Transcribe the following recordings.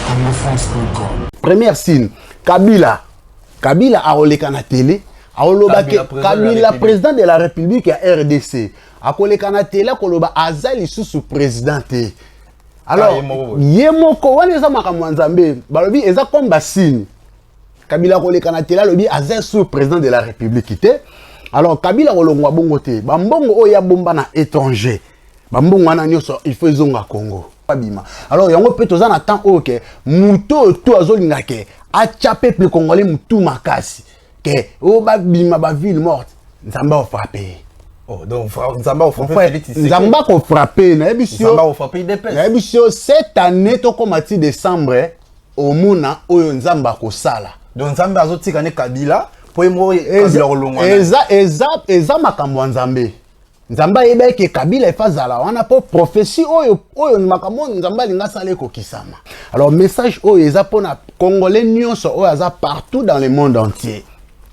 congofrance.com. Première signe, Kabila. Kabila akoleka na télé, aoloba ke Kabila président de la République ya RDC akoleka na télé, akoloba aza lisusu président te. Alors ye moko wana eza makambo ya Nzambe, balobi eza comme basigne. Kabila akoleka na télé, alobi aza sous président de la République te. Alors Kabila kolongwa bongo te. Bambongo oyo abomba na étranger, bambongo wana nyonso il faut ezonga Congo, abima. Alors yango mpe toza na temps oyo ke moto oyo to azolinga ke atya peuple congolais motu makasi ke oyo babima baville morte, Nzambe afrappe ye. Oh, donc Nzambe Nzambe akofrappe. Nayebi yo, cette année tokóma ti décembre, omona oyo Nzambe akosala. Donc Nzambe azotika ne Kabila po ye moko Kabila kolongwa. Eza makambo ya Nzambe. Nzambe ayebi eke Kabila efa azala wana mpo prophétie oyo makambo oyo Nzambe alingi asala ekokisama. Alors message oyo eza mpona Congolais nyonso oyo aza partout dans le monde entier.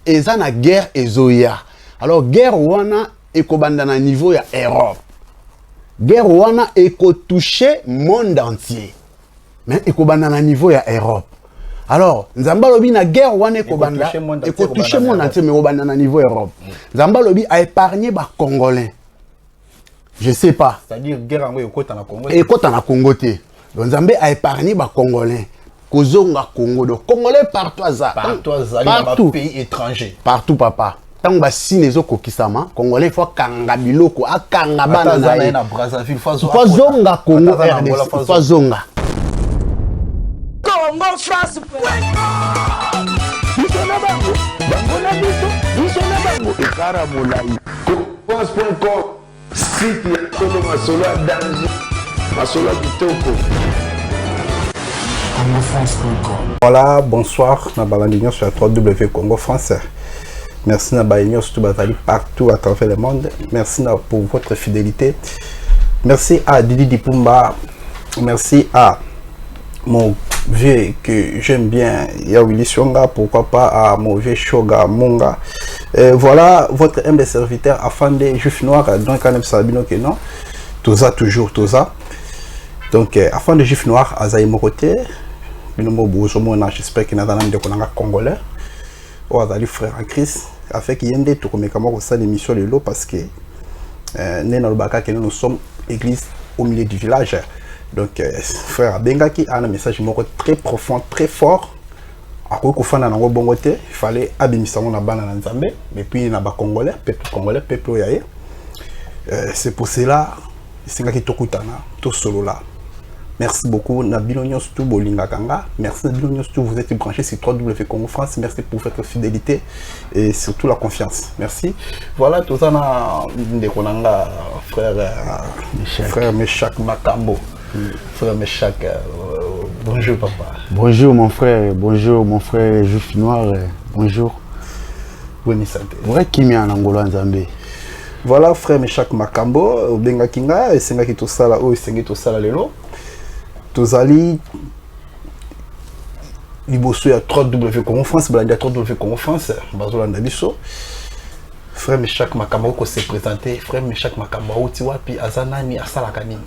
Eza na guerre ezoya. Alors guerre wana ekobanda na niveau ya Europe. Guerre wana ekotouche monde entier, mais ekobanda na niveau ya Europe. Alors Nzambe alobi na guerre wana ekobanda, ekotouche monde entier, mais ekobanda na niveau Europe. Nzambe alobi aépargne Bacongolais, je sais pas. C'est-à-dire guerre yango ekota na Congo? Ekota na Congo te. Donc Nzambe aépargne Bacongolais kozonga Congo. Donc Congolais partout aza, partout azali na bapays étranger, partout papa, ntango basine ezokokisama, Congolais faut akanga biloko, akanga bana na ye, faut azonga Congo RDC, faut azonga. Congo France. Biso na bango, bango na biso, biso na bango, ekara molai. France.com, site ya solo, masolo ya danger, masolo ya kitoko. Congofrance.com. Voilà, bonsoir na balandi nyonso ya 3W Congo France. Merci na baye nyonso to bazali partout à travers le monde. Merci na pour votre fidélité. Merci à Didi Dipumba. Merci à mon vieux que j'aime bien, Yawili Sionga, pourquoi pas à mon vieux Shoga Munga. Et voilà votre humble serviteur Afande Juif Noir, donc quand même Sabino que non. Toza toujours Toza. Donc Afande Juif Noir aza ye moko te. Bino mo bozomona, j'espère que naza na ndeko nanga congolais oyo azali frère en Christ avec ye nde tokomeka mwa kosala émission lelo, parce que nde nalobaka ke nous sommes église au milieu du village. Donc frère abengaki ana message moko très profond, très fort. Akoki kofanda nango bongo te, il fallait abimisa yango na bana na Nzambe mais puis na Bacongolais, peuple congolais, peuple oyo ya ye. C'est pour cela esengaki tokutana, tosolola. Merci beaucoup na bino nyonso tu bolingaka nga. Merci na bino nyonso tu vous êtes branchés sur 3W Congo France. Merci pour votre fidélité et surtout la confiance. Merci. Voilà, toza na ndeko na nga frère frère Meshak Makambo. Frère Meshak, bonjour papa. Bonjour mon frère, bonjour mon frère Juif Noir, bonjour. Bonne santé? Vrai, kimia na ngolo ya Nzambe. Voilà, frère Meshak Makambo, obengaki nga, esengaki tosala oyo esengi tosala lelo. Tozali liboso ya 3W Congo France, balandi ya 3W Congo France bazolanda biso. Frère Meshak Makambo oko se présenter. Frère Meshak Makambo auti wapi, aza nani, asalaka nini?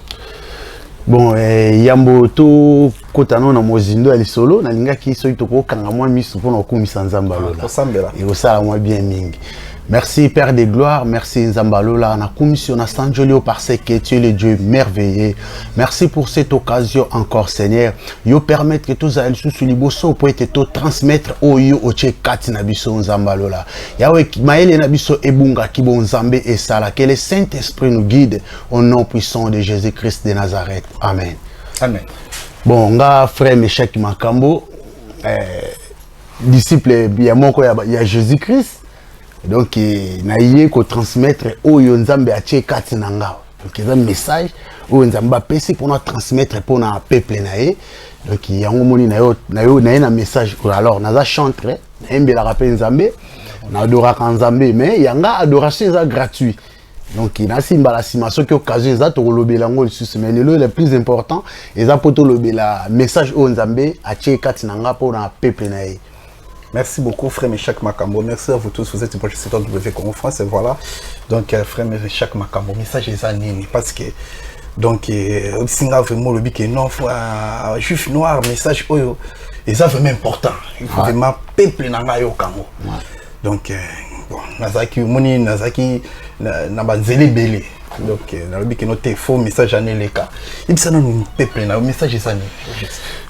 Bon, yambo tokota no na mozindo ya lisolo, nalingaki soki tokokanga mwa miso mpona kokumisa Nzambe alola. Kosambela. Ekosala mwa bien mingi. Merci Père de gloire, merci Nzambe alola, na kumisi na sanjoli parce que tu es le Dieu merveilleux. Merci pour cette occasion encore, Seigneur. Yo permettre que tozala lisusu liboso po ete to transmettre oyo otie kati na biso, Nzambe alola. Yawe, mayele na biso ebungaki, bo Nzambe esala. Que le Saint-Esprit nous guide au nom puissant de Jésus-Christ de Nazareth. Amen. Amen. Bon, nga frère Meshach Makambo, disciple ya moko ya Jésus-Christ. Donc na ye ko transmettre oyo Nzambe atie kati na nga. Donc eza message oyo Nzambe apesi mpona transmettre mpona peuple na ye. Donc yango moni na ye na message oyo. Alors naza chantre, nayembelaka mpe Nzambe, naadoraka Nzambe, mais yanga adoration eza gratuit. Donc nasimbala nsima soki occasion eza, tokolobela yango lisusu. Mais lelo le plus important eza mpo tolobela message oyo Nzambe atie kati na nga mpona peuple na ye. Merci beaucoup, frère Meshach Makambo. Merci à vous tous. Vous êtes branchés sur W Congo France. Et voilà. Donc, frère Meshach Makambo, message eza nini? Parce que Donc obisinga vraiment, olobi ke non, juif noir, message oyo eza vraiment important, il faut vraiment peuple na ngai ayoka yango. Donc bon, nazalaki, omoni, nazalaki na banzela ebele. Donc nalobi ke no te, faux message wana eleka. Yebisa nanu peuple na message eza nini?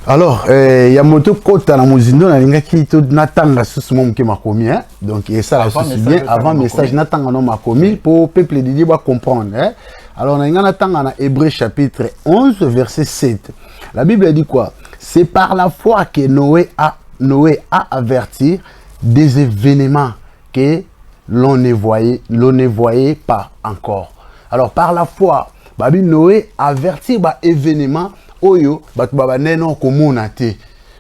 Alors ya moto kota na mozindo, nalingaki natanga susu mwa moke makomi, hein? Donc esala susu bien avant message, natanga no makomi mpo peuple de Dieu bacomprendre, hein? Alors nalinga natanga na Hébreu chapitre 11 verset 7. La Bible dit quoi? C'est par la foi que Noé a averti des événements que l'on ne voyait pas encore. Alors par la foi, babi Noé avertir ba événement oyo bato babanene komona te,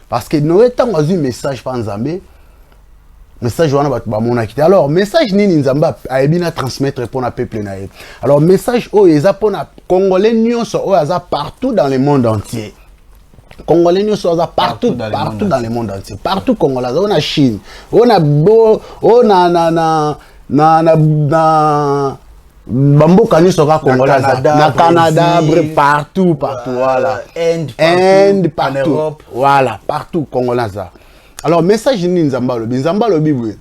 parce que Noé, ntango azwi message mpa Nzambe, message wana bato bamonaki te. Alors message nini Nzambe ayebi na transmettre mpona peuple na ye? Alors message oyo eza mpona Congolais nyonso oyo aza partout dans le monde entier. Congolais nyonso aza partout, partout dans le monde entier, partout Congolais aza, oyo na Chine, oyo na bo, oyo na bamboka nyonso kaka Congolais aza, na Canada, partout, partout, voilà. Inde. Inde, partout, voilà, partout Congolais aza. Alors message nini Nzambe alobi? Nzambe alobi boye,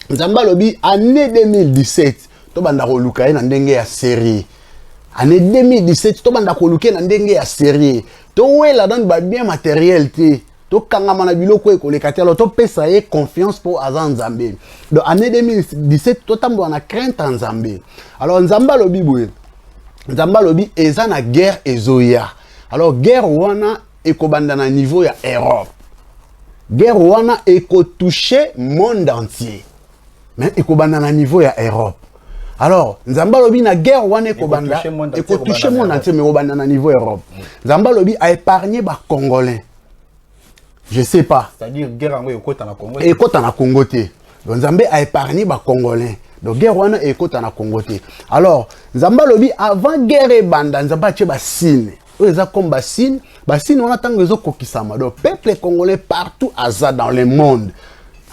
Nzambe alobi année 2017 tobanda koluka ye na ndenge ya série. Année 2017 tobanda koluka ye na ndenge ya série, towela nanu babien matériel te, tokangama na biloko ekoleka te. Alors topesa ye confiance mpo aza Nzambe. Donc année 2017 totambola na crainte ya Nzambe. Alors Nzambe alobi boye, Nzambe alobi eza na guerre ezoya. Alors guerre wana ekobanda na niveau ya Europe. Guerre wana ekotouche monde entier, mais ekobanda na niveau ya Europe. Alors Nzambe alobi na guerre wana ekobanda, ekotouche monde entier, mais ekobanda na niveau Europe. Nzambe alobi aépargne Bacongolais, je sais pas. C'est-à-dire guerre yango ekota na Congo? Ekota na Congo te. Donc Nzambe aépargne Bacongolais, donc guerre wana ekota na Congo te. Alors Nzambe alobi avant guerre ebanda, Nzambe atie basigne oyo eza comme basigne. Basigne wana ntango ezokokisama, donc peuple congolais partout aza dans le monde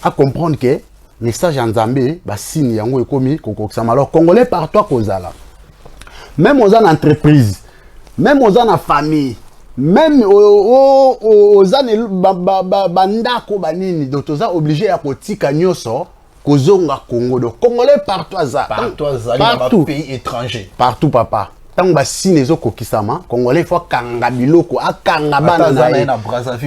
acomprendre ke message ya Nzambe, basigne yango ekomi kokokisama. Alors Congolais partout akozala, même oza na entreprise, même oza na famille, même oza na bandako banini, donc toza obligé ya kotika nyonso, kozonga Congo. Donc Congolais partout aza, partout azali na bapays étranger, partout, papa, ntango basigne ezokokisama, Congolais faut akanga biloko, akanga bana na ye,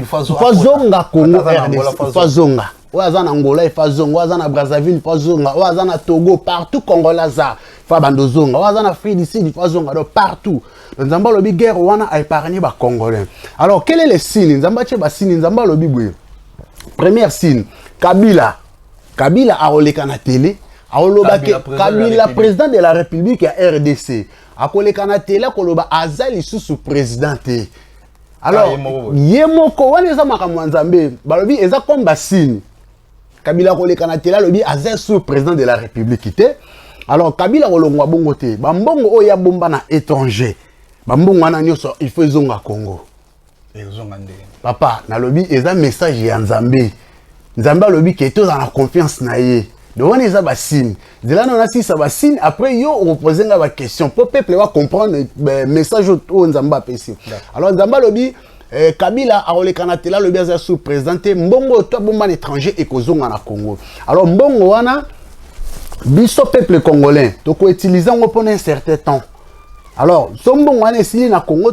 faut azonga Congo RDC, faut azonga. Oyo aza na Angola, il faut azonga. Oyo aza na Brazzaville, faut azonga. Oyo aza na Togo, partout Congolais aza, faut abanda ozonga. Oyo aza na Afrique du Sud, faut azonga. Donc partout. Nzambe alobi guerre wana aépargne Bacongolais. Alors quel est le signe Nzambe atie? Basigne Nzambe alobi boye: première signe, Kabila akoleka na télé, akolobaki. Kabila, président de la République ya RDC, akoleka na télé, akoloba aza lisusu président te. Alors ye moko wana eza makambo ya Nzambe, balobi eza comme basigne. Kabila akoleka na télé, alobi aza su président de la République te. Alors Kabila kolongwa bongo te, bambongo oyo abomba na étranger, bambongo wana nyonso il faut ezonga Congo. Ezonga ndenge? Papa, nalobi eza message ya Nzambe. Nzambe alobi ke tozala na confiance na ye. Donc wana eza basigne. Nzela na nasilisa basigne, après yo okopose nga baquestion mpo peuple bacomprendre message oyo Nzambe apesi. Alors Nzambe alobi Kabila akoleka na télé, alobi aza sous président te, mbongo oyo to abomba na étranger ekozonga na Congo. Alors mbongo wana, biso peuple congolais tokoutilize yango mpona un certain temps. Alors so mbongo wana esili na Congo,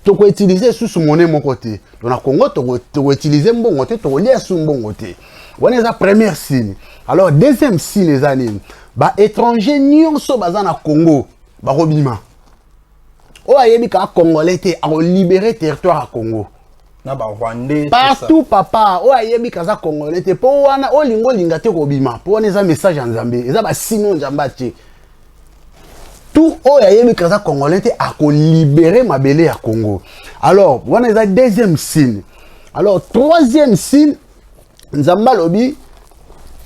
tokoutilize lisusu monnaie moko te. Donc na Congo tokoutilize mbongo te, tokolia su mbongo te. Wana eza première signe. Alors deuxième signe eza nini? Baétranger nyonso baza na Congo bakobima. Oyo ayebi kaka Congolais te akolibere territoire ya Congo. Na Barwandais? Partout, papa. Oyo ayebi kaza Congolais te, mpo wana olinga olinga te kobima, mpo wana eza message ya Nzambe, eza basigne oyo Nzambe atie. Tout oyo ayebi kaza Congolais te akolibere mabele ya Congo. Alors wana eza deuxième signe. Alors troisième signe, Nzambe alobi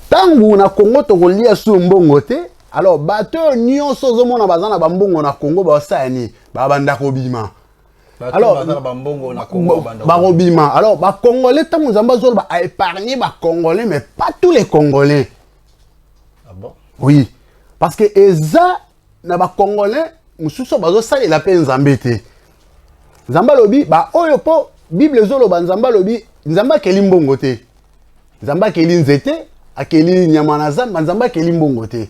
ntango na Congo tokolia su mbongo te. Alors bato oyo nyonso ozomona baza na bambongo na Congo, basala nini? Babanda kobima. Alors bakobima. Alors Bacongolais, ntango Nzambe azoloba aépargne Bacongolais, mais pas tous les Congolais. Ah bon? Oui, parce que eza na Bacongolais. mosusu bazosalela mpe Nzambe te. Nzambe alobi baoyo, mpo Bible ezoloba, Nzambe alobi, Nzambe akeli mbongo te. Nzambe akeli nzete, akeli nyama na zamba, Nzambe akeli mbongo te.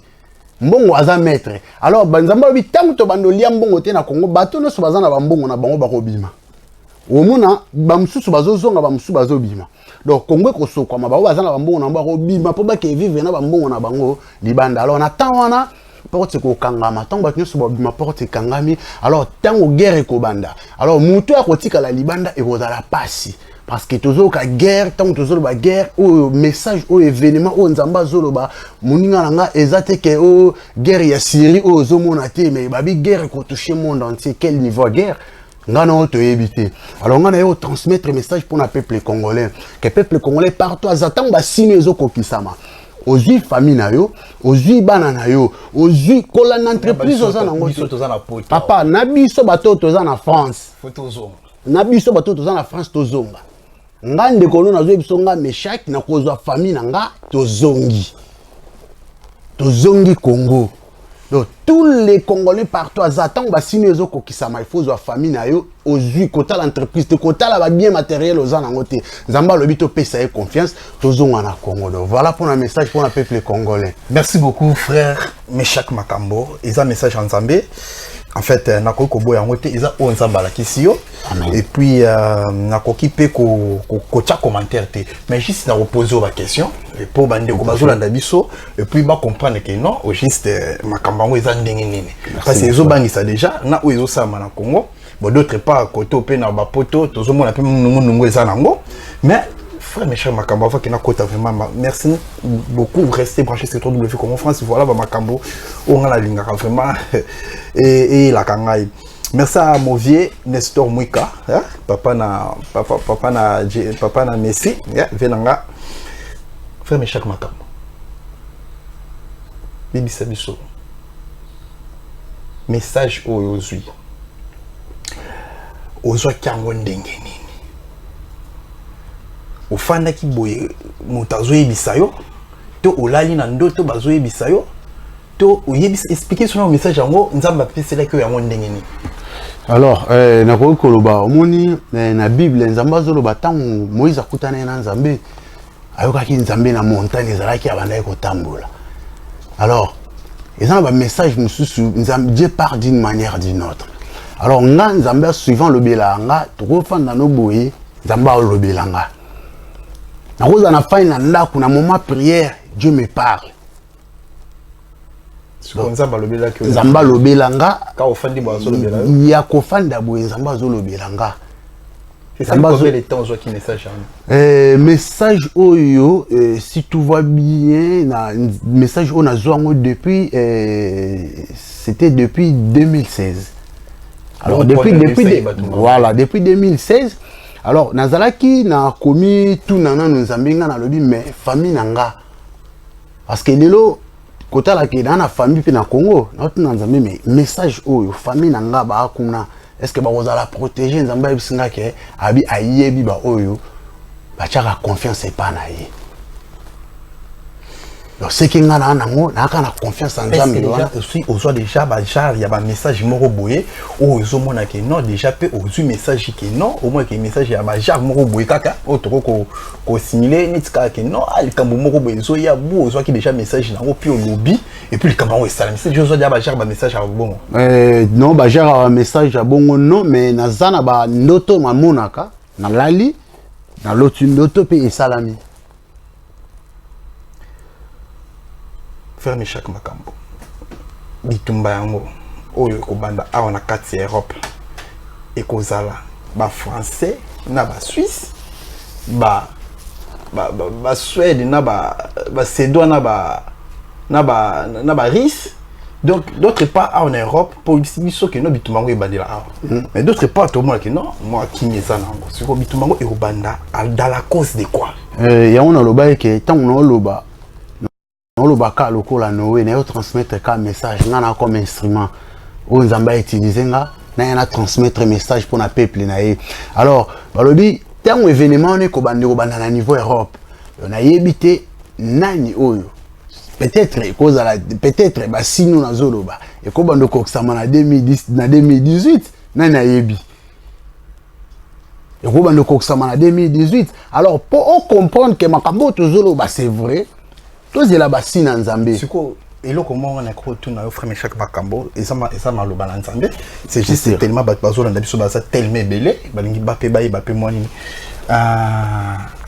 Mbongo aza maître. Alors Nzambe alobi, ntango tobanda olia mbongo te na Congo, bato nyonso baza na bambongo na bango bakobima. Omona bamosusu bazozonga, bamosusu bazobima. Donc Congo ekosokwama, bango baza na bambongo na bango bakobima mpo bake vivre na bambongo na bango libanda. Alors na temps wana porte ekokangama. Ntango bato nyonso babima, porte ekangami. Alors ntango guerre ekobanda, alors motu akotikala libanda, ekozala pasi, parce que tozoyoka guerre. Ntango tozoloba guerre oyo, message oyo, événement oyo Nzambe azoloba, moninga na nga, eza te ke oyo guerre ya Syrie oyo ozomona te, mais babi guerre ekotouche monde entier. Quel niveau ya guerre, nga na oyo toyebi te. Alors nga na ye otransmettre message mpona peuple congolais, ke peuple congolais partout aza, ntango basino ezokokisama, ozwi famille na yo, ozwi bana na yo, ozwi kolanda entreprise oza nango. Papa, na biso bato oyo toza na France, na biso bato oyo toza na France, tozonga. Nga ndeko no nazoyebi biso, nga Meshak, nakozwa famille na nga, tozongi, tozongi Congo. Donc tous les Congolais partout aza, ntango basino ezokokisama, il faut ozwa famille na yo, ozwi kotala entreprise te, kotala babien matériel oza nango te. Nzambe alobi topesa ye confiance, tozonga na Congo. Donc voilà mpona message mpona peuple congolais. Merci beaucoup, frère Meshak Makambo. Eza message ya Nzambe. En fait, nakoki koboya yango te, eza oyo Nzambe alakisi yo. Et puis nakoki mpe kotia commentaire te, mais juste nakopose oyo baquestion mpo bandeko bazolanda biso et puis bacomprendre ke non, au juste makambo yango eza ndenge nini, parce que ezobangisa déjà na oyo ezosalama na Congo. Bon, d'autre part, côté mpe na bapoto, tozomona mpe nungunungu eza nango. Mais frère Meshak Makambo, avant qu'il kota, vraiment merci beaucoup. Restez branchés sur 3W Congo France. Voilà ba makambo oyo nga nalingaka vraiment eyelaka ngai. Merci à Movier Nestor Mwika, hein? Papa na papa, papa na papa na Messi, yeah, venanga. Frère Meshak Makambo, bibisa biso message oyo ozwi, ozwaki yango ndenge nini? Ofandaki boye, moto azoyebisa yo, to olali na ndoto bazoyebisa yo, to oyebisa? Explique biso na message yango, Nzambe apeselaki oyo yango ndenge nini? Alors nakoki koloba, omoni, na Bible Nzambe azoloba, ntango Moïse akutana ye na Nzambe, ayokaki Nzambe na montagne ezalaki, abandaki kotambola. Alors eza na bamessage mosusu, Nzambe, Dieu parle d'une manière d'une autre. Alors nga, Nzambe suivant alobelaka nga, tokofanda no boye, Nzambe alobela nga, nakozala na fai na ndako, na moment prière, Dieu me parle. Nzambe alobelaki? Nzambe alobela nga. Ka ofandi boye, azolobela yo? Ya kofanda boye, Nzambe azolobela nga. Combien de temps ozwaki message yango? Message oyo, si tout va bien, na message oyo nazwa yango depuis, c'était depuis 2016. Alors depuis, voilà, depuis 2016. Alors nazalaki nakomi tuna nanu Nzambe. Nga nalobi, mais famille na nga, parce que lelo kotalaka na famille mpe na Congo, naotuna Nzambe, mais message oyo, famille na nga baa kuna, est ce que bakozala protégé? Nzambe ayebisi nga ke abi ayebi baoyo batiaka confiance epa na ye. Donc soki nga na nango, nayaka na confiance ya Nzambe wana. Ozwa déjà bagenre ya bamessage moko boye oyo ozomona ke non, déjà mpe ozwi message ke non, omona ke message ya bagenre moko boye kaka oyo tokoki kosimile neti kaka ke non, likambo moko boye ezoya bu, ozwaki déjà message nango mpe olobi, et puis likambo yango esalami. C'est ozwa déjà bagenre bamessage ya bongo? Non, bagenre ya bamessage ya bongo, non, mais naza na bandoto mamonaka, nalali, naloti ndoto mpe esalami. Frère Meshak Makambo, bitumba yango oyo ekobanda awa na kati ya Europe, ekozala bafrançais na basuisse, basuède na basuédois na barusse. Donc d'autre part, awa na Europe, mpo biso ke no, bitumba yango ebandela awa, mais d'autre part tomona ke non, mwa kimi eza nango. Sikoyo bitumba yango ekobanda dans la cause de quoi? Yango naloba eke ntango naoloba, naolobaka lokola Noé, nayo transmettre ka message. Nga na comme instrument oyo Nzambe autilize nga, naya na transmettre message mpona peuple na ye. Alors balobi ntango événement wana ekobanda, ekobanda na niveau Europe. Nayebi te nani oyo. Peut-être ekozala, peut-être basino nazoloba ekobanda okokisama na 2010, na 2018. Nani ayebi? Ekobanda okokisama na 2018. Alors, mpo ocomprendre ke makambo oyo tozoloba, c'est vrai, tozela basi na Nzambe. Sikoyo eloko moko na kotuna yo, frère Meshak Makambo, eza maloba na Nzambe, c'est juste tellement bato bazolanda biso, baza tellement ebele, balingi bape bayeba mpe mwa nini.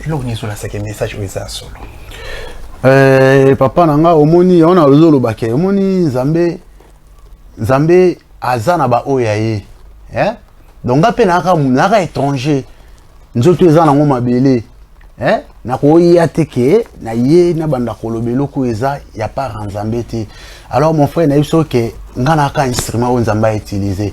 Eloko nini ezolasaka message oyo eza ya solo? Papa na nga, omoni yango na ozoloba ke omoni Nzambe, Nzambe aza na baoyo ya ye, eh? Donc nga mpe nayaka étranger, nzoto eza nango mabele, eh? Nakoya te ke na ye nabanda koloba eloko oyo eza ya part ya Nzambe te. Alors mon frère, nayebi so ke nga nayaka instrument oyo Nzambe autiliser.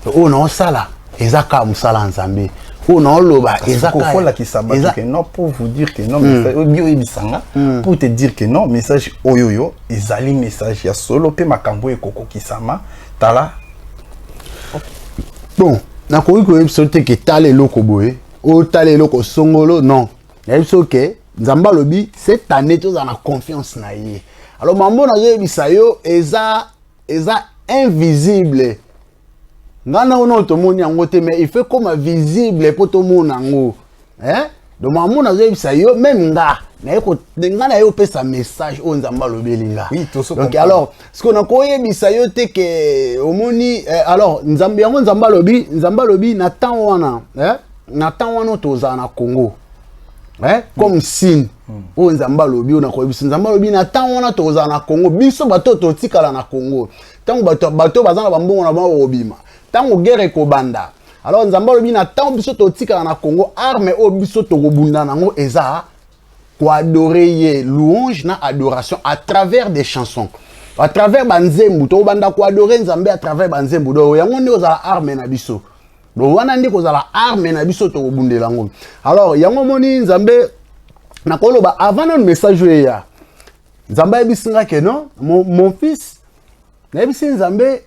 Oyo naosala eza kaka mosala ya Nzambe. Oyo naoloba eza kolakisa bato ke non, pour vous dire que non, message oyo oyebisanga, pour te dire que non, message oyo oyo ezali message ya solo mpe makambo oyo ekokokisama, tala. Bon, nakoki koyebisa te ke tala eloko boye, oyo tala eloko songolo. Non, nayebi so ke Nzambe alobi cette année tozala na confiance na ye. Alors mambo nazoyebisa yo eza invisible. Nga na ono tomoni yango te, mais il faut koma visible mpo tomona yango, eh? Donc mambo nazoyebisa yo, même nga nga naye opesa message oyo Nzambe alobeli nga. Oui. Donc alors ce que nakoyebisa yo te ke omoni, alors Nzambe yango, Nzambe alobi na temps wana, eh? Na temps wana tozala na Congo, eh? Comme signe oyo Nzambe alobi, oyo nakoyebisa, Nzambe alobi na temps wana tozala na Congo, biso bato totikala na Congo, ntango bato baza na bambongo na bango bakobima, ntango guerre ekobanda. Alors Nzambe alobi na ntango biso totikala na Congo, arme oyo biso tokobunda nango eza koadorer ye, louange na adoration à travers des chansons, à travers banzembu. Tokobanda koadorer Nzambe à travers banzembu. Donc yango nde kozala arme na biso. Donc wana nde kozala arme na biso, tokobundela yango. Alors yango omoni, Nzambe, nakoloba avant nano message oyo eya, Nzambe ayebisi nga ke non, mon fils, nayebisi Nzambe,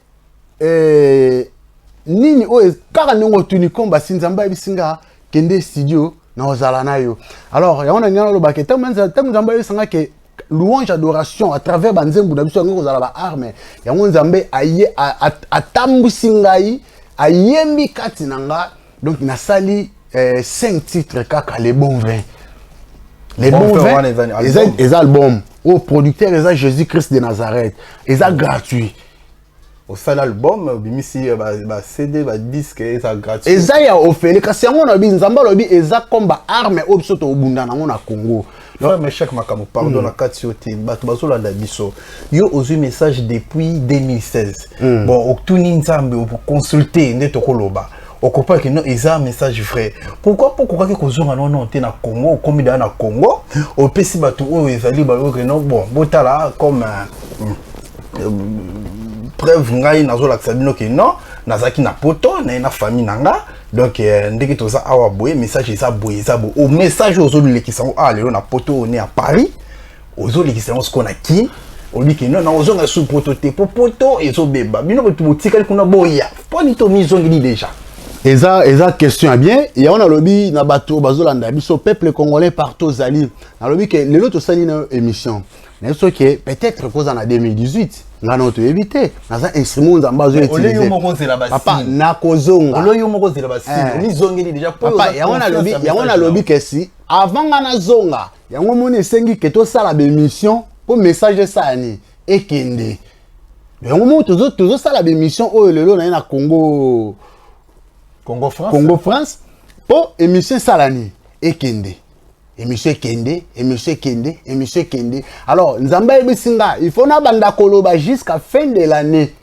nini oyo kaka ndenge otuni kombasi. Nzambe ayebisi nga kende studio na ozala na yo. Alors yango na ngai nalobaka, ntango Nzambe ayebisi nga ke louange, adoration à travers banzembu na biso, yango kozala baarme. Yango Nzambe aye atambwisi ngai, ayembi kati na nga. Donc nasali cinq titres kaka, Les Bons Vins. Les Bons Vins eza album oyo producteur eza Jésus Christ de Nazareth, eza gratuit. Osali album, obimisi ba CD, badisque, eza gratuit? Eza ya ofele. Kasi yango nalobi, Nzambe alobi eza comme baarme oyo biso tobunda nango na Congo. Frère Meshak Makambo, pardon na kati yo te. Bato bazolanda biso, yo ozwi message depuis 2016. Bon, otuni Nzambe, oconsulte nde tokoloba, okopaki non, eza message vrai. Pourquoi mpo okokaki kozonga nono te na Congo? Okomi daa na Congo, opesi bato oyo ezali bayoke no. Bon, botala comme preuve, ngai nazolakisa bino ke non, nazalaki na Poto naye na famille na nga. Donc ndenge toza awa boye, message eza boye, eza boye. O message oyo ozolekisa yango awa lelo na Poto, oyo ne ya Paris, ozolekisa yango sikoyo na Kini, olobi ke non, nakozonga su Poto te po Poto ezobeba, bino bato botikali kuna boya. Mponi to mizongeli déjà? Eza question ya bien. Yango nalobi na bato bazolanda biso, peuple congolais partout ozali, nalobi ke lelo tosali na émission nayebi soki peut-être koza na 2018, ngai na toyebi te. Naza instrument Nzambe azoutiliser. Papa, nakozonga. Papa, yango nalobi kesi avant nga nazonga. Yango moni esengi ke tosala baémission mpo message esala nini, ekende. Yango moko tozosala baémission oyo lelo naye na Congo. Congo France. Congo France, mpo émission esala nini, ekende, émission ekende, émission ekende, émission ekende. Alors Nzambe ayebisi nga il faut nabanda koloba jusqu'à fin de l'année.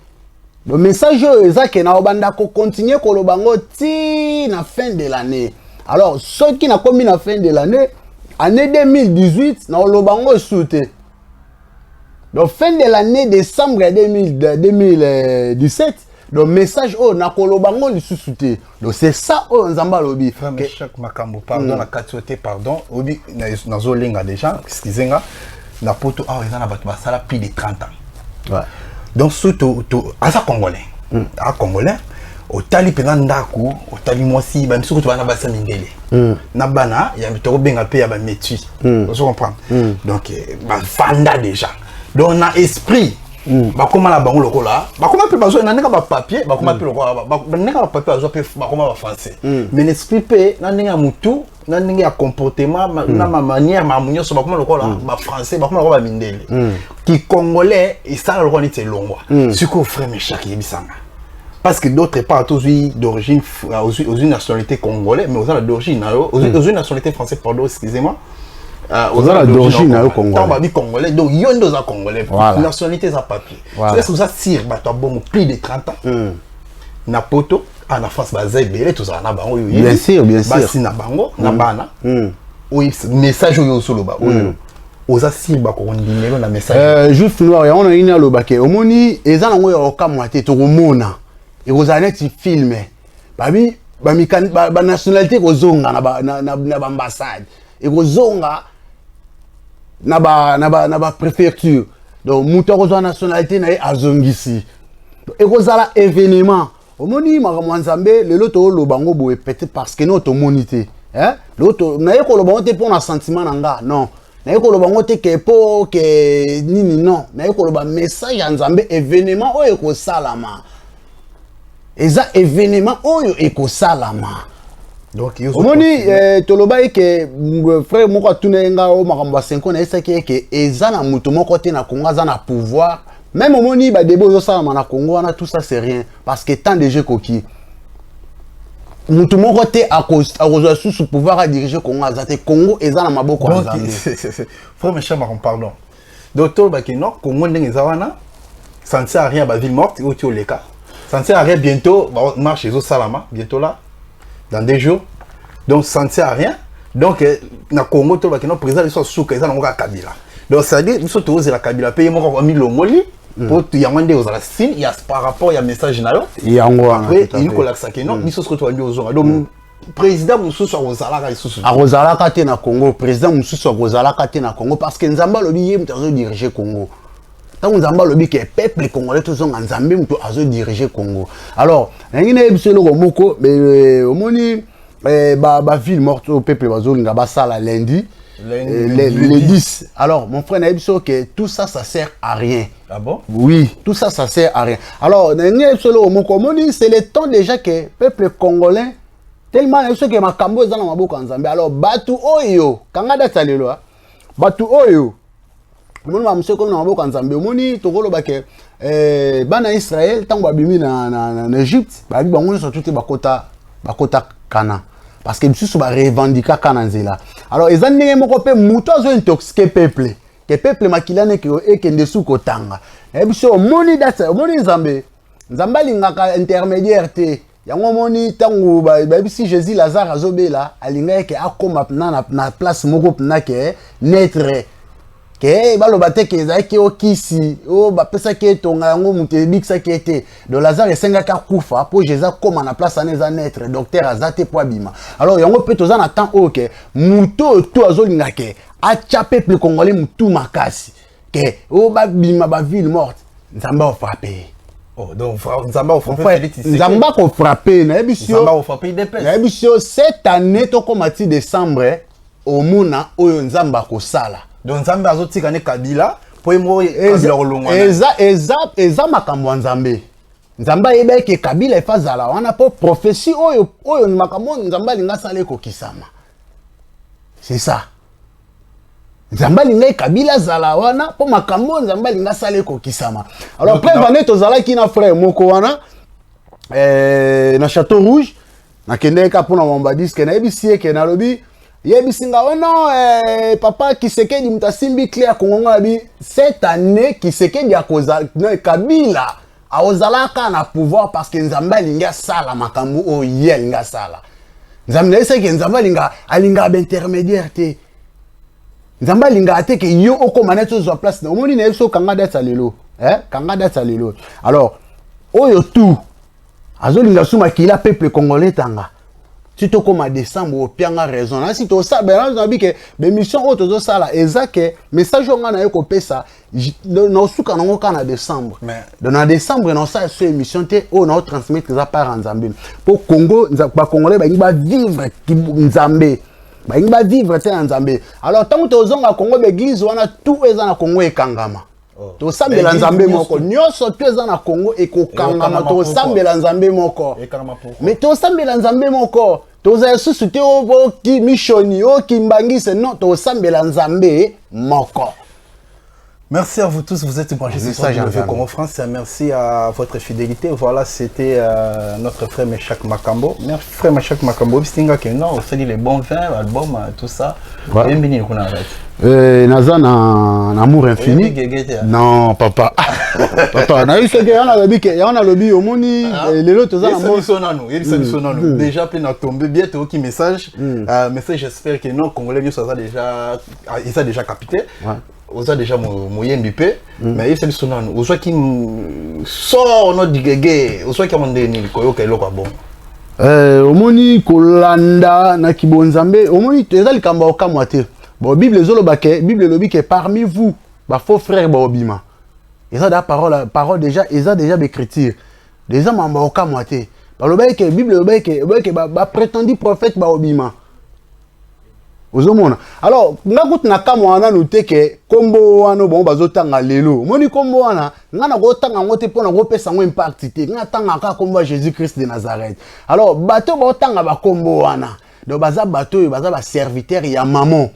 Le message oyo eza ke na obanda kocontinue koloba ngo ti na fin de l'année. Alors soki nakomi na fin de l'année, année 2018, na oloba ngo esu te. Donc fin de l'année, décembre ya 2017, donc message oyo nakoloba ngo lisusu te. Donc c'est ça oyo Nzambe alobi. Frère Meshak Makambo, pardon na kati yo te, pardon. Obi nazolenga déjà, excuse nga. Na Poto awa eza na bato basala plus de 30 ans. Donc so to aza congolais, aza congolais, otali mpenza ndako, otali mwasi, bamisusu kutu bana basi ya mindele na bana ya tokobenga mpe ya bamétis, ozo comprendre? Donc bavanda déjà. Donc na esprit, bakóma na bango lokola bakóma mpe bazwa na ndenge bapapier, bakóma mpe lokola na ndenge bapapier bazwa mpe bakóma bafrançais, mais na esprit mpe, na ndenge ya mutu, na ndenge ya comportement, na manière, makambo nyonso, bakóma lokola bafrançais, bakóma lokola bamindele. Kicongolais esala lokola neti elongwa. Sikoyo, frère Meshak, yebisanga, parce que d'autre part tozwi d'origine, ozwi nationalité congolais, mais oza na d'origine na yo, ozwi nationalité français, pardon, excusez-moi. Oza na d'origine na yo congolais. Ntango babi congolais, donc yo nde oza congolais. Nationalité eza papier. Est-ce oza sûr bato ya bongo, plus de 30 ans na poto, ah, na France baza ebele, tozala na bango. Bien sûr, bien sûr. Basi na bango na bana. Oyo message oyo ozoloba oyo, oza sûr bakokondimelo na message? Juif noir yango na nini alobake, omoni, eza nango ya kokamwa te. Tokomona ekozala neti film. Babi banationalité ekozonga na baambassade, ekozonga na bapréfecture. Donc moto akozwa nationalité na ye, azongisi, ekozala événement. Omoni makambo ya Nzambe, lelo tooloba yango boye peut-être parce que no tomoni te. Lelo naye koloba yango te mpo na sentiment na nga, non. Naye koloba yango te ke mpo ke nini, non. Naye koloba message ya Nzambe. Événement oyo ekosalama, eza événement oyo ekosalama. Omoni, toloba eke frère moko atuna ye nga o makambo ya senko, nayesaki eke eza na moto moko te na Congo aza na pouvoir. Même omoni badébats ozosalama na Congo wana, tout ça c'est rien, parce que temps de jeu ekoki. Motu moko te akozwa susu pouvoir adirige Congo, aza te. Congo eza na maboko ya Nzambe. Frère Michel Macron, pardon, donc tolobaki non, Congo ndenge eza wana, ça ne sert à rien. Baville morte oyo ti oleka, ça ne sert à rien. Bientôt marche ezosalama, bientôt là, dans 2 jours. Donc ça ne sert à rien. Donc na Congo tolobaki non, président biso asuka eza nango kaka Kabila. Donc c'est à dire biso tozela Kabila mpe ye moko amilongoli, po yango nde ozala signe ya par rapport ya message na yo. Yango wana. Après elingi kolakisa ke non, biso soki tobandi ozonga, donc président mosusu akozalaka lisusu? Akozalaka te na Congo. Président mosusu akozalaka te na Congo, parce que Nzambe alobi ye moto azodirige Congo. Ntango Nzambe alobi ke peuple congolais tozonga, Nzambe moto azodirige Congo. Alors nalingi nayebi biso eloko moko. Omoni baville morte oyo peuple bazolinga basala lundi, le 10. Alors mon frère, nayebi biso ke tout ça, ça sert à rien. Ah bon? Oui, tout ça, ça sert à rien. Alors nalingi nayebi biso eloko moko. Omoni, c'est le temps déjà que peuple congolais, tellement nayebi soki makambo eza na maboko ya Nzambe. Alors bato oyo, kanga date ya lelo, bato oyo omoni bamosu ekomi na maboko ya Nzambe. Omoni, tokoloba ke bana ya Israel, ntango babimi na Égypte, bayebi bango nyonso tu te bakota Kana, parce que misusu barevendikaka na nzela. Alors eza ndenge moko mpe moto azo intoxiquer peuple, ke peuple makila neke ekende su kotanga. Nayebi so omoni date, omoni Nzambe, Nzambe alingaka intermédiaire te. Yango omoni ntango bayebisi Jésus Lazare azobela, alingaki ke akóma na place moko mpena ke neutre, ke baloba te ke ezalaki okisi oyo bapesaki etonga yango moto ebikisaki ye te. Donc Lazare esengaki akufa mpo Jésus akóma na place wana eza neutre, docteur aza te mpo abima. Alors yango mpe toza na temps oyo ke moto oyo to azolinga ke atya peuple congolais motu makasi ke oyo babima baville morte, Nzambe afrappe ye. Oh, donc Nzambe afrappe Félix Tshisekedi. Nzambe akofrappe, nayebi si yo. Nzambe afrappe UDPS. Nayebi si yo, cette année tokóma ti décembre, omona oyo Nzambe akosala. Donc Nzambe azotika ne Kabila po ye moko Kabila kolongwa. Eza makambo ya Nzambe. Nzambe ayebi eke Kabila efa azala wana mpo prophétie oyo makambo oyo Nzambe alingi asala ekokisama. C'est ça. Nzambe alingai Kabila azala wana mpo makambo oyo Nzambe alingi asala ekokisama. Alors preuve ane, tozalaki na frère moko wana na Château Rouge. Nakendeki kaka mpona mamba disque. Nayebisi ye ke nalobi, yebisi nga o non, papa Kisekedi moto asimbi clé ya Kongo. Nga nabi cette année Kisekedi akozala, Kabila akozalaka na pouvoir, parce que Nzambe alingi asala makambo oyo ye alingi asala. Nzambe, nayebisaki, Nzambe alingaka baintermédiaire te. Nzambe alingaka te ke yo okóma neti ozwa place na. Omoni, nayebi so okanga date ya lelo, eh? Kanga date ya lelo. Alors oyo tout azolinga su makila peuple congolais tanga ti tokóma décembre, opianga raison nasi tosala. Nabi ke bémission oyo tozosala eza ke message oyo ngai naye kopesa, naosuka nango kaka na décembre. Donc na décembre naosala so émission te. Oyo naotransmettre eza part ya Nzambe mpo Congo, bacongolais balingi bavivre Nzambe, balingi bavivre te na Nzambe. Alors ntango tozonga Congo, baeglise wana tout eza na Congo ekangama. Tosambela Nzambe moko. Nyonso to eza na Congo ekokangama, tosambela Nzambe moko. Mais tosambela Nzambe moko. Toza lisusu te oki mishoni, oki mbangise, non, tosambela Nzambe moko. Merci à vous tous, vous êtes branchés sur W Congo France. Merci à votre fidélité. Voilà, c'était notre frère Meshach Makambo. Merci frère Meshach Makambo. Non, on les bons vins, l'album, tout ça. Ouais. Naza na amour infini. Non, papa. Papa, na eu ce que yana lobi ke yana lobi omoni lelo toza na mo nanu, yebisa biso nanu. Déjà pe na tombé bien to ki message. Message, j'espère que non Congolais bien ça déjà ils a déjà capté. Oza déjà moyembi pe, mais yebisa biso nanu. Ozwaki sort no digege, ozwaki yango ndenge nini koyoka eloko ya bongo? Omoni kolanda na kibonzambe, omoni eza likambo ya kokamwa te. Bon, Bible ezoloba ke, Bible elobi ke parmi vous ba faux frères baobima. Eza da parole, parole déjà, eza déjà d'écriture. Déjà mambo ya kokamwa te. Balobaki ke Bible elobaki ke, elobaki ke ba prétendu prophète baobima. Ozomona. Alors, nga kutu na kamwa wana nanu te ke kombo wana bango bazotanga lelo. Omoni kombo wana, nga na kotanga yango te mpona kopesa yango impact te. Nga tanga kaka kombo ya Jésus-Christ de Nazareth. Alors, bato baotanga ba kombo wana. Donc baza bato oyo baza ba serviteur ya maman.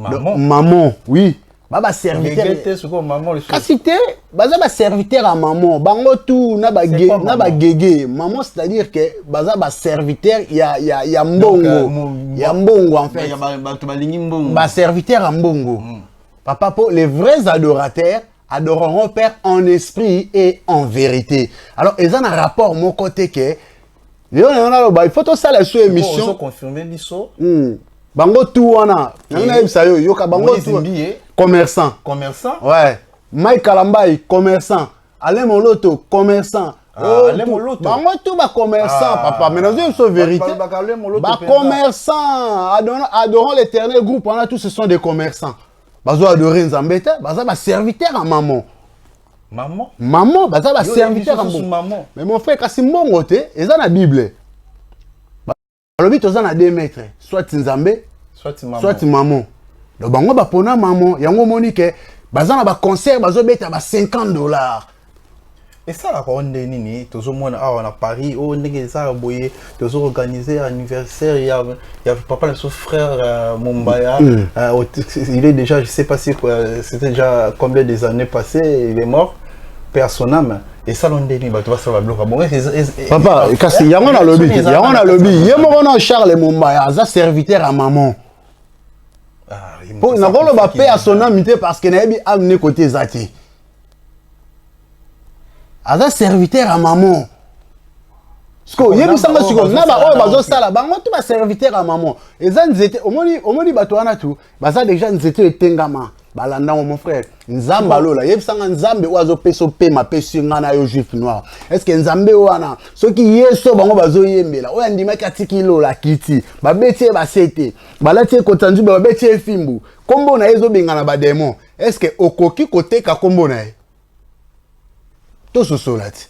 Maman? Maman, oui. Ba ba serviteur. Gege te, sikoyo maman lisusu. Kasi te, baza ba serviteur ya maman. Bango tout na ba C'est ge, quoi, na ba maman? gege. Maman, c'est-à-dire que baza ba serviteur ya mbongo. Donc, Ya mbongo en fait. Ya bato balingi mbongo. Ba serviteur ya mbongo. Papa, pour les vrais adorateurs adoreront Père en esprit et en vérité. Alors, ils ont un rapport mon côté que Léon, on a le bail. Il faut tout ça la sous émission. Faut confirmer biso. Bango tout wana. Nanga yebisa yo, yoka bango Moïse tout. Mbiye. Commerçant. Commerçant. Ouais. Mike Kalambay, commerçant. Alain Moloto, commerçant. Ah, Oh, Alain tout. Moloto. Bango tout ba commerçant, Ah. papa. Mais nous sommes vérité. Ba, Alain Moloto, Ba penza. commerçant, adorant l'Éternel groupe, on a tous ce sont des commerçants. Bazo adorer Nzambe te, baza ba serviteur à maman. Maman? Maman, baza ba Yo, serviteur yebi à biso maman. maman. Mais mon frère, kasi mbongo te, eza na Bible. Balobi toza na 2 mètres, soit Nzambe, soit maman. Soit maman. Donc bango ba pona maman, yango moni ke baza na ba concert bazo beta ba $50. Et ça la ko nde nini tozomona awa na Paris o ndenge eza boye tozo organiser anniversaire ya papa na son frère Mombaya. Il est déjà, je sais pas si c'était déjà combien des années passées, il est mort, père son âme. Et ça l'on ndeni bato basala ba bloka. Bon, papa, kasi yango na lobi, yango na lobi, ye moko na Charles Mombaya aza serviteur à maman. Ah, il Po, me na koloba fait paix à son âme te parce que nayebi âme ne côté eza te. Aza serviteur à maman. Siko, Bon, yebisanga na siko, oyo na ba oyo bazosala bazosala, bango tu ba serviteur à maman. Eza nzete, omoni bato wana tu, baza déjà nzete etengama. Balanda mon frère. Nzambe alola, yebisanga Nzambe oyo azopesa opema, pesi nga na yo juif noir. Est-ce que Nzambe wana, soki Yesu bango bazoyembela, oyo andimaki atiki lola kiti, babeti ye basete, balati ye kota nzube, babeti ye fimbu. Kombo na ye ezobengana ba démon. Est-ce que okoki koteka kombo na ye? Tososola ti.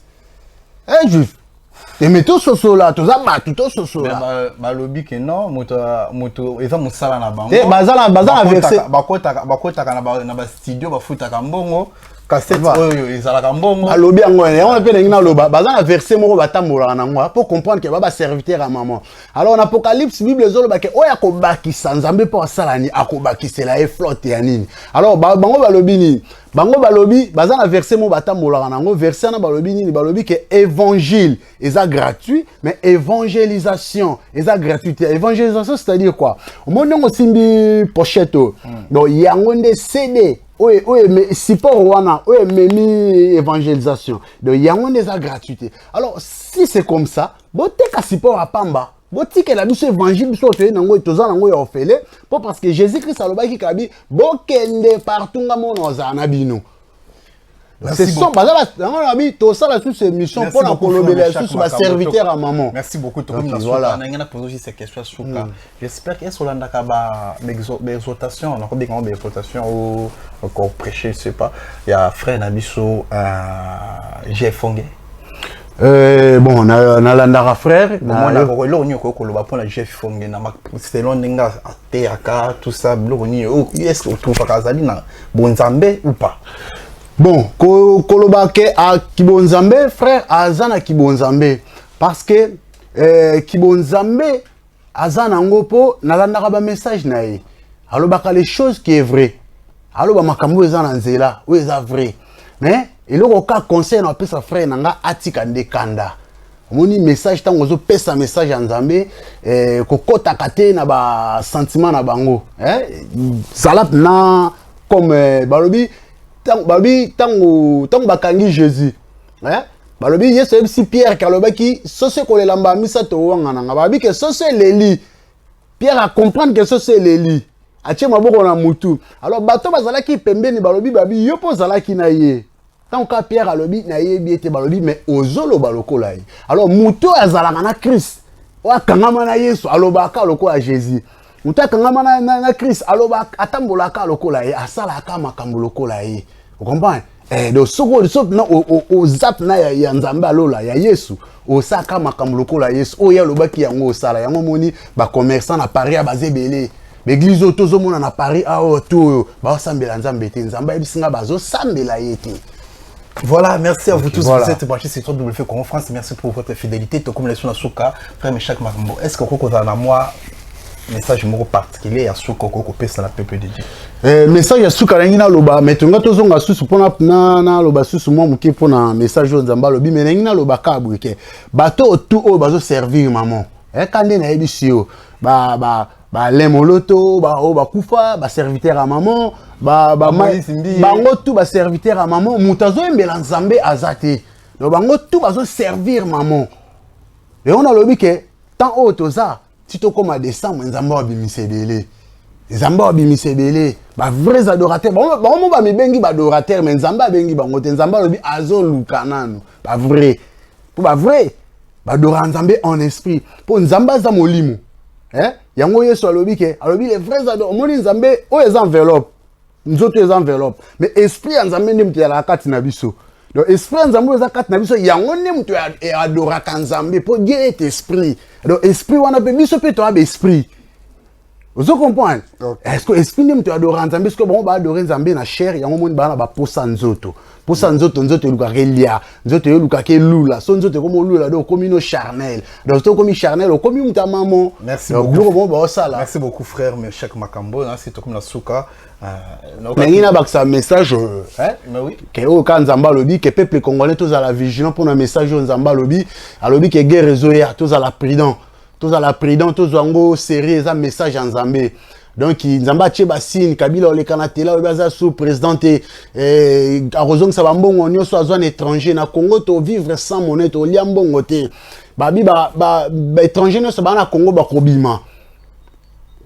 Un juif. Mais tososola, toza bato, tososola. Mais balobi ke non, moto eza mosala na bango. Te, baza na verset. Bakotaka na ba studio, bafutaka mbongo, cassette Ba. oyo ezalaka mbongo. Balobi yango wana, yango mpe ndenge naloba, baza na verset moko batambolaka nango, hein, pour comprendre que ba serviteur ya maman. Alors en Apocalypse, Bible ezoloba ke oyo akobakisa Nzambe mpo asala nini, akobakisela ye flotte ya nini. Alors bango balobi nini? Bango balobi, baza na verset moko batambolaka nango, verset wana balobi nini? Balobi ke évangile eza gratuit, mais évangélisation eza gratuit. Évangélisation, c'est-à-dire quoi? Omoni ndenge osimbi pochette oyo. Donc yango nde CD oyo, oyo support wana oyo ememi évangélisation. Donc yango nde eza gratuité. Alors si c'est comme ça, boteka support à pamba. Botikela biso évangile biso toye nango, toza nango ya ofele, po parce que Jésus-Christ alobaki kabi bokende partout nga mona ozala na bino. Merci C'est son, beaucoup. baza ba, yango na bi, tosala sous émission Merci pona beaucoup, kolobela Frère sous ba Jacques Makambo. serviteur à maman. Merci beaucoup, Donc, Tokomi na voilà. suka. Na ngena poser aussi cette question suka. J'espère que est-ce que ka ba exhortation, on a bien ba exhortation ou encore prêcher, je sais pas. Il y a frère Nabiso, Jeff Fonge. Bon, na landaka frère, na Moi, na ko lo nyo ko ko loba pona Jeff Fonge na ma selon ndinga ateyaka tout ça biloko nini, oh, est-ce que otrouva azali na bonzambe ou pas? Bon, koloba ke kibonzambe, frère aza na kibonzambe, parce que kibonzambe aza nango, mpo nalandaka bamessage na ye, alobaka les choses qui est vrai, aloba makambo oyo eza na nzela, oyo eza vrai. Mais eloko ka conseil na apesa frère na nga, atika nde kanda. Omoni message, ntango ozopesa message ya Nzambe, kokɔtaka te na basentiment na bango, zala na comme balobi, balobi ntango bakangi Jésus, balobi Yesu ayebisi Pierre ke alobaki soso ekolela mbala misato owanga nanga. Balobi ke soso eleli, Pierre acomprendre ke soso eleli, atie maboko na mutu. Alors bato bazalaki pembeni balobi, babi yo mpo ozalaki na ye. Ntango kaka Pierre alobi nayebi ete, balobi mais ozoloba lokola ye. Alors motu oyo azalaka na Christ, oyo akangama na Yesu, alobaka lokola Jésus. Motu akangama na Christ, alobaka, atambolaka lokola ye, asalaka makambo lokola ye. Ocomprendre? Donc soki so na oza na ya Nzambe, alola ya Yesu, osalaka makambo lokola Yesu. Oyo ye alobaki, yango osala yango. Omoni bacommerçant na Paris ya baza ebele, baeglise oyo tozomona na Paris awa to oyo baosambela Nzambe te. Nzambe ayebisi nga bazosambela ye te. Voilà, merci à vous tous. Voilà. Vous êtes branchés sur W Congo France. Merci pour votre fidélité. Tout comme les Suka, frère Meshach Makambo. Est-ce que vous avez moi message moko particulier ya suka okoki kopesa na peuple de Dieu? Message ya suka nangi naloba, mais tonga tozonga susu mpona naloba susu mwa moke mpona message oyo Nzambe alobi. Mais nangi naloba kaka boye ke bato oyo tu oyo bazoservir maman, eka nde nayebisi yo, balemoloto oyo bakufa, baserviteur ya maman, bango tu baserviteur ya maman. Moto azoyembela Nzambe aza te. Donc bango tu bazoservir maman. Yango nalobi ke temps oyo toza ti tokóma décembre, Nzambe abimisa ebele, Nzambe abimisa ebele bavrais adorateur. Bango mo bamibengi baadorateur, mais Nzambe abengi bango te. Nzambe alobi azoluka nanu bavrai, mpo bavrai badora Nzambe en esprit, mpo Nzambe aza molimo, eh? Yango Yesu alobi ke, alobi les vrais adorateurs. Omoni Nzambe oyo eza enveloppe, nzoto eza enveloppe, mais esprit ya Nzambe nde moto ezalaka kati na biso. Donc esprit ya Nzambe oyo eza kati na biso, yango nde moto adoraka Nzambe, mpo Dieu est esprit. Donc esprit wana mpe biso mpe toya baesprit. Ozo comprendre? Est ce que esprit nde moto adora Nzambe? Soki bango baadore Nzambe na chair, yango moni baa na baposa nzoto, posa nzoto. Nzoto elukaka elia, nzoto elukaka elula. So nzoto ekomi olula, donc okomi no charnel. Donc so okomi charnel, okomi moto ya mamo. Merci. Biloko bongo baosala. Merci beaucoup, frère Meshach Makambo. Nasi tokomi na suka. Nangi nabakisa message ke oyo kaka Nzambe alobi ke peuple congolais tozala vigilant mpona message oyo Nzambe alobi. Alobi ke guerre ezoya, tozala prudent, tozala prudent, tozwa yango sérieux. Eza message ya Nzambe. Donc Nzambe atie basigne. Kabila oleka na tela, olobi aza sous président te, akozongisa bambongo nyonso azwa na étranger. Na Congo tovivre sans monnaie, tolia mbongo te. Babi baétranger nyonso baa na Congo bakobima,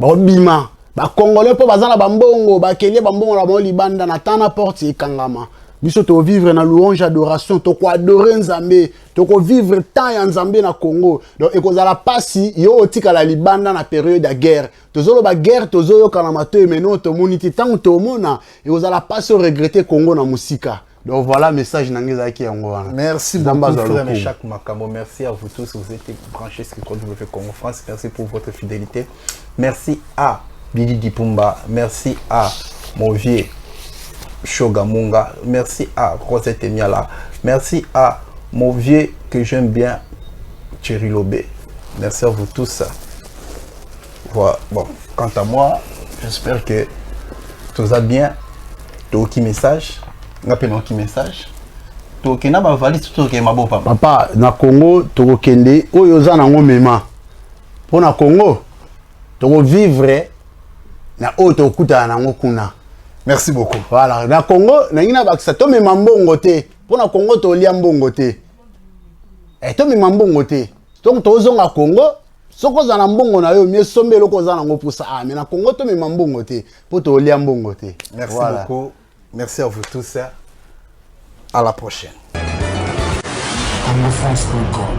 bakobima. Bacongolais mpo baza na bambongo, bakelie bambongo na bango libanda. Na temps na porte ekangama, biso tovivre na louange, adoration, tokoadore Nzambe, tokovivre temps ya Nzambe na Congo. Donc ekozala mpasi yo otikala libanda na période ya guerre. Tozoloba guerre, tozoyoka na matoi, mais no tomoni te. Ntango tomona, ekozala mpasi oregrete Congo na mosika. Donc voilà, message na ngai ezalaki yango wana. Merci beaucoup, frère Meshach Makambo. Merci à vous tous, vous êtes branchés sur W Congo France. Merci pour votre fidélité. Merci à Didi Dipumba, merci à mon vieux Shogamunga, merci à Rosette Miala, merci à mon vieux que j'aime bien, Thierry Lobé. Merci à vous tous. Voilà. Bon, quant à moi, j'espère que tout va bien. Toki message, ngape message. Tokenda bavalise, tokende maboko. Papa, na Congo tokokende oyo oza nango mema, mpo na Congo tokovivre na oyo tokutana nango kuna. Merci beaucoup. Voilà, na Congo nangi nabakisa, tomema mbongo te, mpo na Congo tolia mbongo te. Tomema mbongo te. Donc tozonga Congo, soki oza na mbongo na yo, mie somba eloko oza nango mposa. Ah, mais na Congo tomema mbongo te, mpo tolia mbongo te. Merci voilà. beaucoup. Merci à vous tous. À la prochaine. congofrance.com.